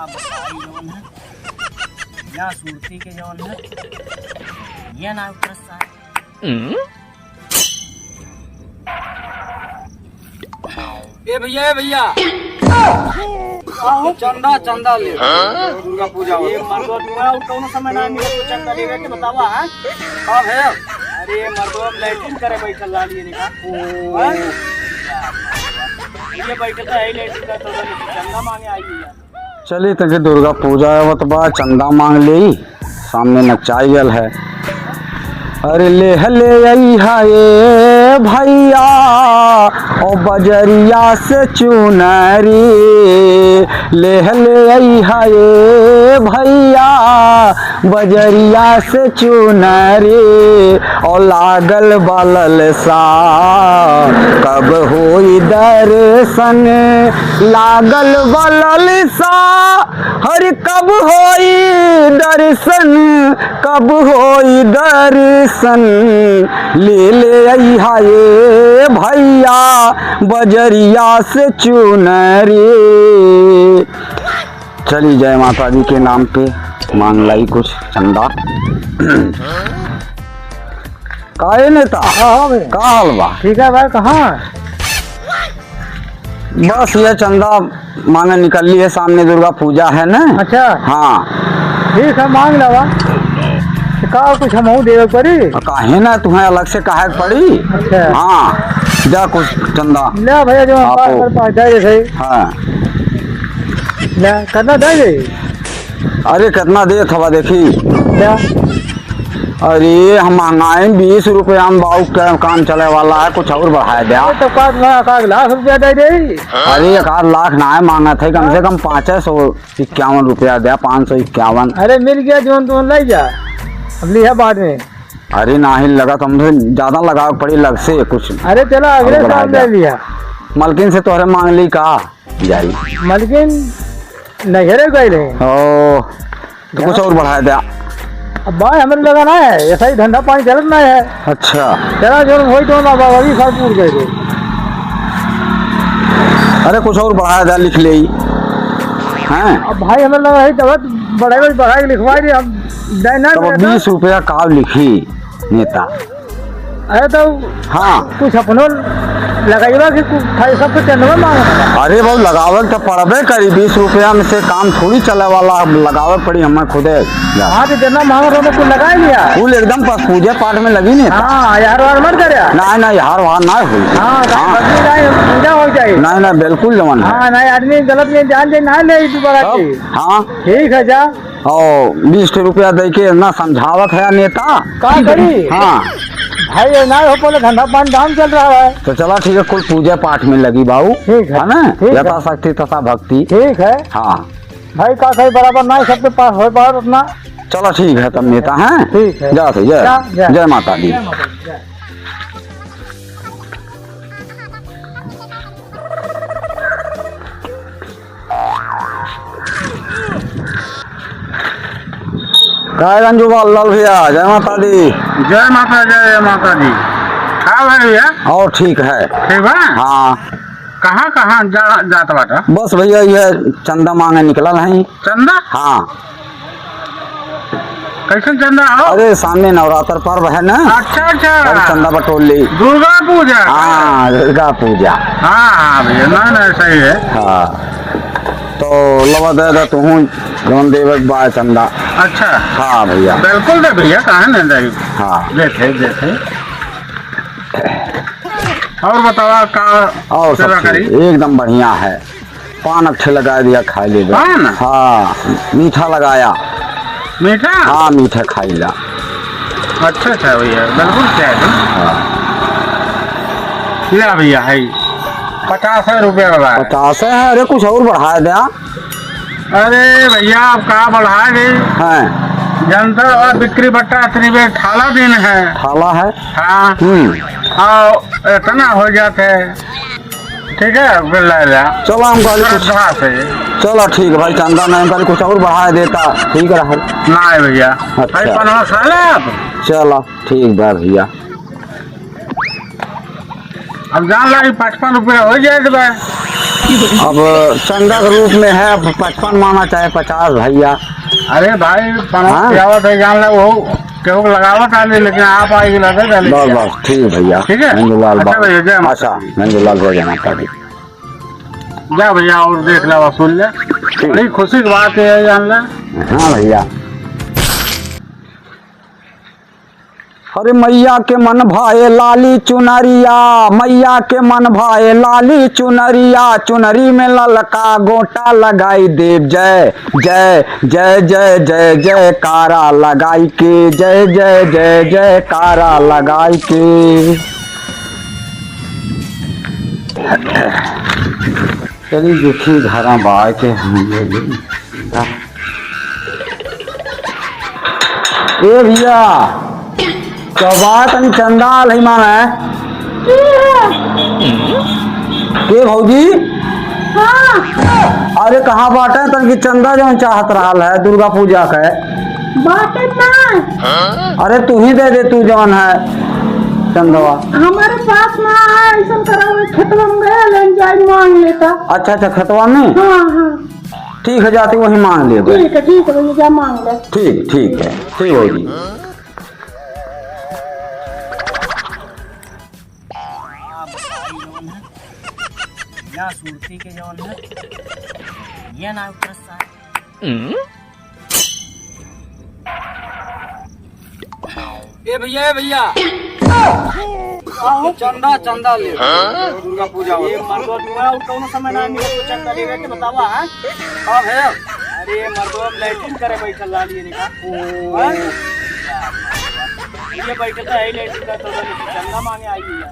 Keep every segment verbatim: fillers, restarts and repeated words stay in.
भाई जौन है, या सुरती के जौन है, ये ना उतर सा। ए भैया, ए भैया। चंदा, चंदा ले। दुर्गा पूजा होता। ये मर्दवा, तोरा और कौनो समय ना मिले, तो चंदा लेवे के बतावा, हाँ? का भैया? अरे, मर्दवा, हम लैट्रिन करे बैठल रहली है, देखा। हाँ? ये बैठल तो है ही लैट्रिन का, तो चंदा मांगे आई है। चली, तके दुर्गा पूजा आवत बा, चंदा मांग लेई, सामने नचाई गल है। अरे लेह ले अइहा ए भइया, ओ बजरिया से चुनरी, लेह ले अइहा ए भइया, बजरिया से चुनरी, ओ लागल बा ललसा, कब होई दर्शन, लागल बा ललसा, हर कब होई दर्शन, कब होई दर्शन, ले ले अइहा ए भइया, बजरिया से चुनरी। चली जय माता जी के नाम पे मांग लाई कुछ चंदा। काहे नेता? हाँ, हाँ भैया। का हाल बा? ठीक है भाई, कहाँ? बस ये चंदा मांगे निकलली है, सामने दुर्गा पूजा है ना। अच्छा। हाँ। ठीक है, मांग लेवा। तो का कुछ हमहू देवे पड़ी? आ, काहे ना, तुम्हें अलग से काहे के पड़ी? अच्छा। हाँ, जा कुछ चंदा। ले भैया, जो आपो। पाँच सौ, पाँच सौ दे दे सही। हाँ। ले, कितना दे दे? अरे, कितना देत हवा, देखी। क्या? अरे, हम महंगाई में बीस रुपया में बाऊ का काम चले वाला है, कुछ और बढ़ाए द्या। अरे, तो का, का, का लाख रुपया दे दे? अरे, एक आध लाख ना है मांगत है, कम से कम पाँच सौ इक्यावन रुपया द्या, पाँच सौ इक्यावन। अरे, मिल गया, जोन तोन ले जा, अब लिहा बाद में। अरे, नाही लगा, तुमसे ज्यादा लगावे पड़ी लग से कुछ। अरे, चला, अगले और बढ़ा साल द्या। ले लिहा। मलकिन से तोहरे मांग ली का? जाई। मलकिन नैहरे गइल है। ओ, तो कुछ और बढ़ा द्या। अब भाई, हमरे लगा ना है, ऐसा ही धंधा पानी चलत ना है। अच्छा। चला, जो वही तो ना बाबा, अभी सब पूर गए थे। अरे, कुछ और बढ़ा द्या, लिख ले। हैं? अब भाई, हमरे लगा है, तब बढ़ाई, बढ़ाई, लिखवाई दे, हम दे ना तब देता। बीस रुपया का लिखी नेता। अरे तो हाँ। कुछ अपनो लगाइबा कि कुछ खाली सब कुछ चंदवा मांगत बा? अरे बाबू, लगावल तो पड़बे करी, बीस रुपया में से काम थोड़ी चले वाला, अब लगावे पड़ी हमें खुदे। हाँ, तो जितना मांगत हो, तो कुल लगाई लिया। कुल एकदम बस पूजा पाठ में लगी नहीं। हाँ, यार वार मत करे। नहीं, नहीं, यार वार ना होई। हाँ, हाँ। बदली जाए, पूजा हो जाए। नहीं, नहीं, बिल्कुल जवन है। हाँ, नहीं, आदमी गलत में जान दे, ना ले दोबारा तब, की। हाँ। ठीक है, जा। और बीस ठे रुपया दे के ना समझावत है नेता। का करी? हाँ। भाई, ये ना हो, पहले धंधा पानी down चल रहा है। तो चला ठीक है, कुल पूजा पाठ में लगी बाबू। ठीक है। है ना? ठीक है। यथाशक्ति तथा भक्ति। ठीक है। हाँ। भाई, का कही, बराबर ना सबके पास हो पावत उतना। चला ठीक है, तब नेता हैं। ठीक है। जा से, जय, जा, जा। जय माता दी। जय माता दी, जय। काय रंजू बाल लाल भैया, जय माता दी। जय माता, जय, जय माता दी। का भइल भैया? और ठीक है। ठीक बा? हाँ। कहाँ, कहाँ जा, जात बाटा? बस भैया, ये चंदा मांगे निकलल हई। चंदा? हाँ। कैसन चंदा हो? अरे, सामने नवरात्र पर्व है ना। अच्छा, अच्छा। और चंदा बटोर ली। दुर्गा पूजा। हाँ, दुर्गा पूजा। हाँ, हाँ भैया, ना, ना, सही है। हाँ, तो लवा दे दे, तुहूँ जौन देवे के बा चंदा। अच्छा। हाँ भैया। बिल्कुल दे भैया, काहे नहीं दे? हाँ। देखे, देखे। और बतावा का और सब सेवा ठीक, करी? एकदम बढ़िया है। पान अच्छे लगा दिया, खाई ले जा। पान? हाँ, मीठा लगाया। मीठा? हाँ, मीठा खाई ला। अच्छा, अच्छा भैया, बिल्कुल क्या है? हाँ। ले भैया, है पचास रुपया वाला है। पचास है, अरे कुछ और बढ़ा द्या। अरे भैया, अब का बढ़ा दे? हाँ। जनता और बिक्री बट्टा इतनी बेर ठाला दिन है। ठाला है? हाँ। हम्म। और इतना हो जाता है। ठीक है, बिल्ला जा। चलो, हम कहली कुछ श्रद्धा से। चलो, ठीक है भाई, चंदा नहीं, हम कहली कुछ और बढ़ा देता, ठीक रहा। नहीं भैया। अच्छा। भाई, पनवा खा ले आप। चलो, ठीक बा भैया। अब जान ला कि पचपन रुपया हो जाए तो बा। अब चंदा के रूप में है, अब पचपन माना चाहे पचास भैया। अरे भाई, पनवा हाँ? खियावत है, जान ले, वो केहू के लगावत आली, लेकिन आप आई के लगे डाली। बस, बस, ठीक है भैया। ठीक है? नंदूलाल अच्छा बाबू। भैया, जय माता अच्छा, दी। नंदूलाल भैया, जय माता दी। जा भैया, और देख ले, वसूल ले। ठीक। बड़ी खुशी की बात है, जान ले। हाँ भैया। अरे मैया के मन भाए लाली चुनरिया, मैया के मन भाए लाली चुनरिया, चुनरी में ललका गोटा लगाई देब। जय, जय, जय, जय, जय, जयकारा लगाई के, जय, जय, जय, जयकारा लगाई के। चली देखी घरा बाय के हम ले ली। ए भैया, कबा तनी चंदा आल है माने। के भौजी? हाँ। अरे कहाँ बाटे तनकी चंदा जौन चाहत रहल है दुर्गा पूजा के? बाटे ना। अरे तू ही दे दे तू जौन है चंदवा। हमारे पास ना है, ऐसा करा खेतवा में गया लेन जाए मांग लेता। अच्छा अच्छा खेतवा में? हाँ हाँ। ठीक है, जाते वहीं मांग लेबे। ठीक है, ठीक है भैया, जा मांग ले। ठीक, ठीक है, ठीक भौजी। या सुरती के जवन है, ये ना उतरत साहब। ए भैया, ए भैया। चंदा, चंदा ले। दुर्गा पूजा ये होता। मर्दवा तुम्हारा और कौनो समय ना मिले तो चंदा लेवे के बतावा, हाँ? हाँ भैया। अरे मर्दवा लैट्रिन करे बैठल रहली है का? हाँ? ये बैठल तो है लैट्रिन का तो चंदा मांगे आई है।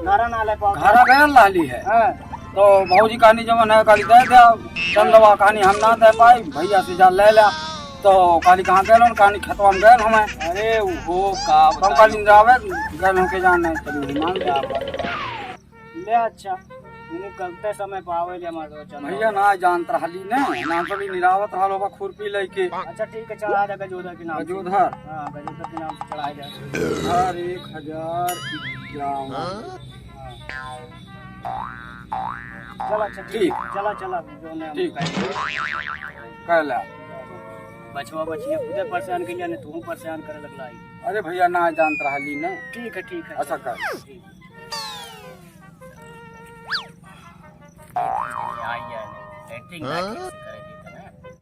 घरा ना ले पाओ। घरा गयल रहली है। हाँ। तो भौजी कहनी जवन है, कहली दे दे चंदवा, कहनी हम ना दे पाई, भैया से जा ले ले। तो कहली कहाँ गयल हन, कहनी खेतवा में गयल हमें। अरे वो का तो हम कहली जावे, गयल होके जान नहीं, चली वही मांग ले। ले अच्छा, उन्हें गलते समय पावे ले हमारे चंदवा। भैया ना जानत रहली ने, ना तो भी निरावत रहल होबा खुरपी लेके। अच्छा ठीक है, चढ़ा दे गजोधर के नाम से। गजोधर? हाँ, गजोधर के नाम से चढ़ाई जाए। गजोधर एक हजार इक्यावन। चला, अच्छा, ठीक। ठीक। चला, चला, जो ने हम ठीक। कहे। कहला। बचवा बचिया खुदे परेशान कइले ने, तू परेशान करे लगला है। अरे भैया, ना जानत रहली ने। ठीक है, ठीक है। अच्छा कर। ठीक। आई, आई, acting हाँ?